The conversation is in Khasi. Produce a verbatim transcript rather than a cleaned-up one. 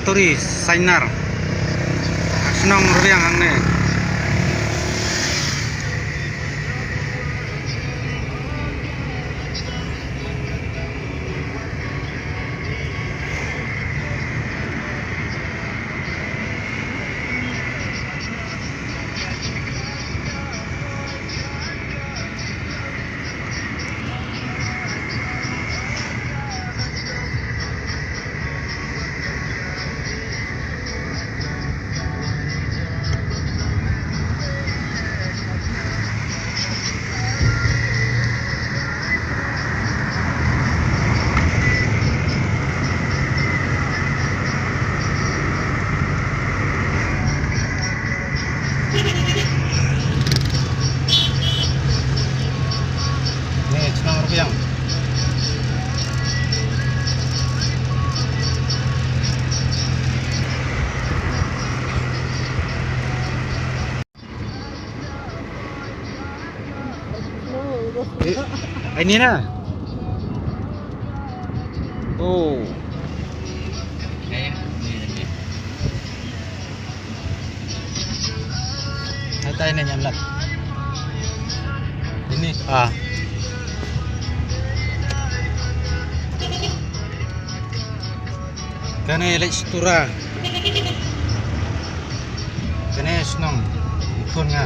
Turi Sainar, shnong Rubiang hangne. Ni, shnong Rubiang. Eh, ini na. Oh. Hai tai ne nyam lak. Ini. Ah. Kane leh stura. Kane shnong. Ikon nga.